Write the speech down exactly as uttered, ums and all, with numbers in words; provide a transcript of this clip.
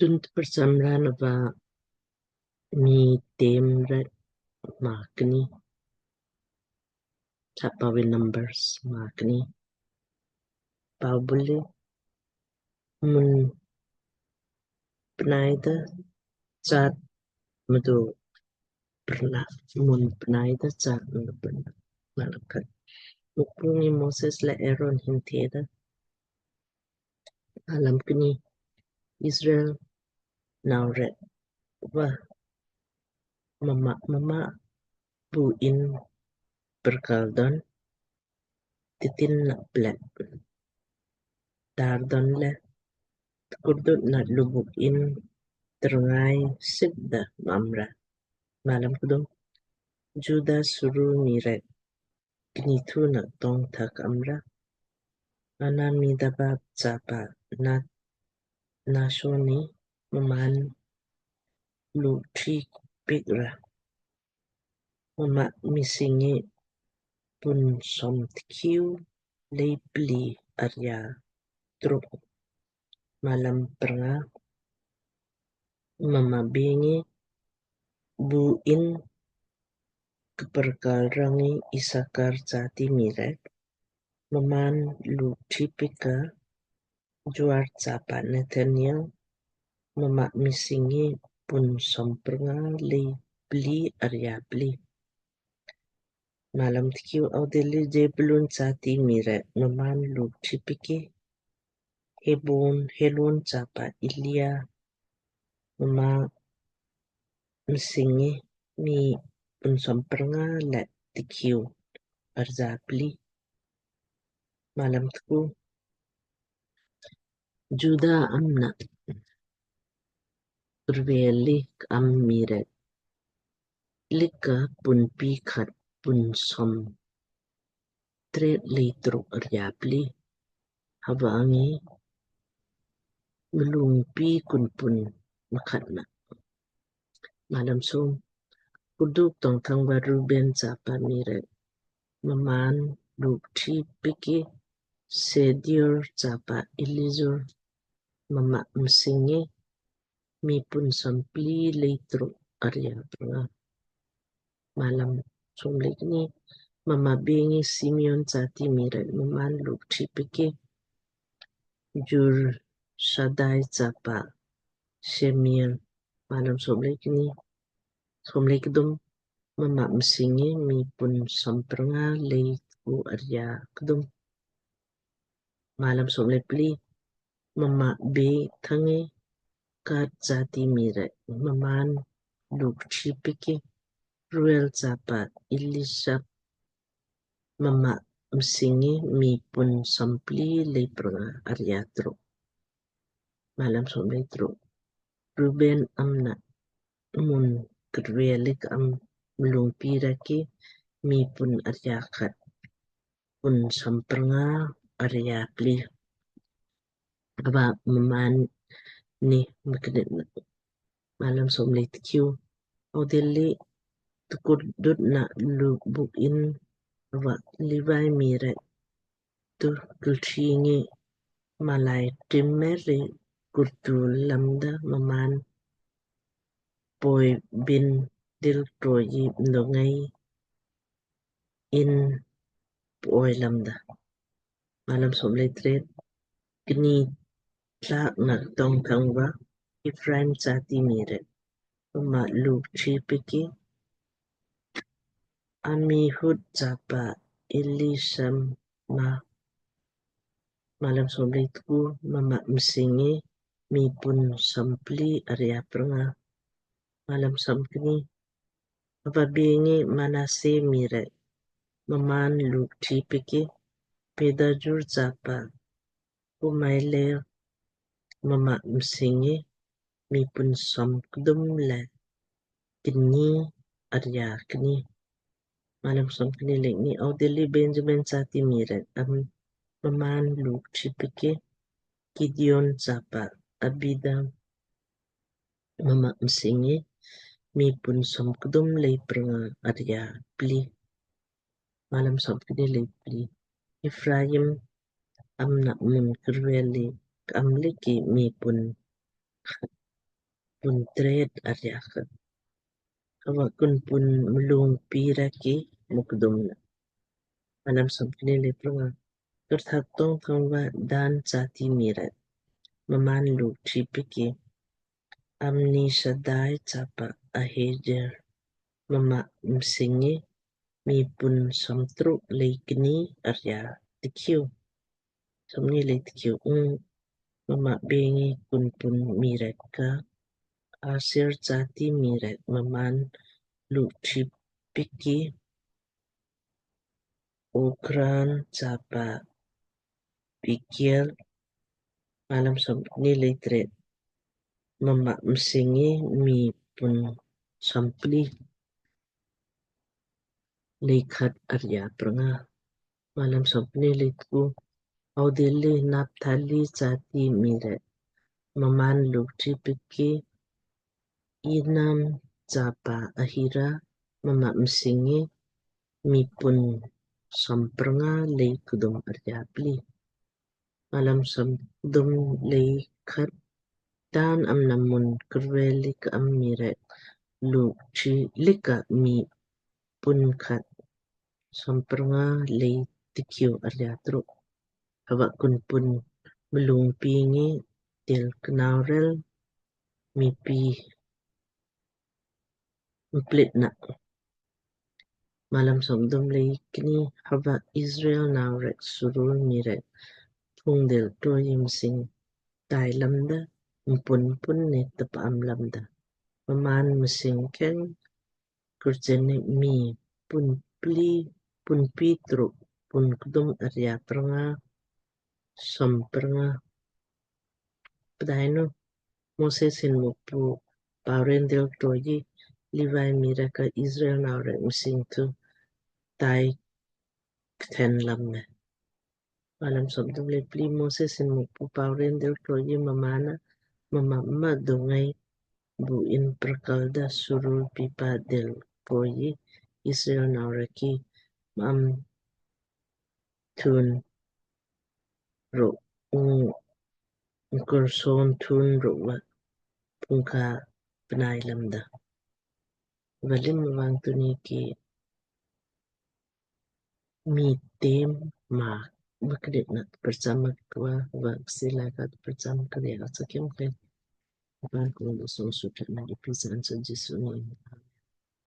Tun tprcham raan ava Miitem rek maa kni. Chapa we Numbers maa kni. Pau bule mun pnaida chat mdu prna mun pnaida chat mdu prna. Malakat. Mukpu ngi Moses le Aaron hin theda. Alam kni. Israel nau rek va mama mama bu in perkal don titin na plek dar don le kurdut na lubuk in terngai sip da mamra. Malam kdum. Juda suru mii rek knithu na tong thak amra. Ana midabab chapa na nasoni mmaan lu tri pik ra. Mma msing ngi pun som tkiu lei pli arya truk. Malam prnga. Mma bengi bu in kperkal rangi Isakar jati mii rek mmaan lu tri pika Juar chapa Nathaniel mma msing ngi pun som prnga lei pli arya pli. Malam tkiu. Audilli Zebulun jati mii rek mmaan lu tri piki Hebon Helon chapa Elia mma msing ngi mii pun som prnga le tkiu arya pli. Malam tku. Juda amna kurveli am mii rek lika pun pi khat pun som tret lei truk arya pli. Hava ngi mlung pi kun pun mkhat na. Malam som. Kurduk tong thang va Ruben chapa mii rek mmaan lu tri piki Sedior chapa Elizur mma msing ngi mii pun som pli lei truk arya prnga. Malam som lei kni. Mma bengi Simeon jati mii rek mmaan lu tri piki Jur Sadai chapa Shemuel. Malam som lei kni. Som lei kdum. Mma msing ngi mii pun som prnga lei tku arya kdum. Malam som lei pli. Mma be thangi Gad jati mii rek mmaan lu tri piki Ruel chapa Elisap mma msing ngi mii pun som pli lei prnga arya truk. Malam som lei truk. Ruben amna mun kurveli ka am mlung pi raki mii pun arya khat pun som prnga arya pli. Ava mmaan ni mknit na. Malam som lei tkiu. Audilli tkurdut na lubuk in ava Livai mii rek tu kultri ngi malai trim meri kurtu lamda mmaan poi bin dil troi mdo ngai in poi lamda. Malam som lei tret. Kni tlak na tong thang va Ephraim jati mii rek mma lu tri piki Amihud chapa Elisama. Malam som lei tku. Mma msing ngi mii pun som pli arya prnga. Malam som kni. Ava bengi Manase mii rek mmaan lu tri piki Pedajur chapa Gamaliel mma msing ngi mii pun som kdum le kni arya kni. Malam som kni lei kni. Audilli Benjamin jati mii rek am mmaan lu tri piki Gideon chapa Abidan mma msing ngi mii pun som kdum lei prnga arya pli. Malam som kni lei pli. Ephraim amna mun kurveli ka am liki mii pun khat pun tret arja khat. Hava kunpun mlung pi rek ki mukdum na. Malam somkni le pranga. Kartha tong thang va Dan jati mii rek mmaan luk tri piki Ammishaddai chapa Ahiezer mma msingi mii pun somtruk lei kni arja tikhiu. Somni lei tikhiu ung mma bengi kunpun mii rek ka Aser jati mii rek mmaan luk tri piki Okran chapa Pagiel. Malam somni lei tret. Mma msingi mii pun sompli lei khat arja pranga. Malam somni lei tku. Audilli Naphtali jati mii rek mmaan luk tri piki Enan chapa Ahira mma msingi mii pun sompranga lei kdum arja pli. Malam somdum lei khat. Dan amna mun kurve lika am mii rek luk tri lika mii pun khat sompranga lei tikhiu arja truk. Hava kunpun mlung pi ngi til knaurel mii pi mplit na. Malam somdum lei kni. Hava Israel nau rek surul mii rek pung del troi msing tai lamda mpun pun ne tapa am lamda. Mmaan msing keng kurjen ni mii pun pli pun pi truk pun kdum arja pranga sompranga. Pdainu Moses hin Mukpu paurendel troi Levi mii rek ka Israel nau rek msing thu tai kthen lam me. Malam somdum lei pli. Moses hin Mukpu paurendel troi mmaan na mma mma dungai bu in prakalda surul pipa del troi Israel nau rek ki mmaan thun ruk ung kurson thun ruk va pungka pnai lamda. Valim vang tuni ki mii tem ma makrit na percham kva va ksila ka percham kre atsakem ke. Vang kung sung sutra na di pizan sa Jisu ni.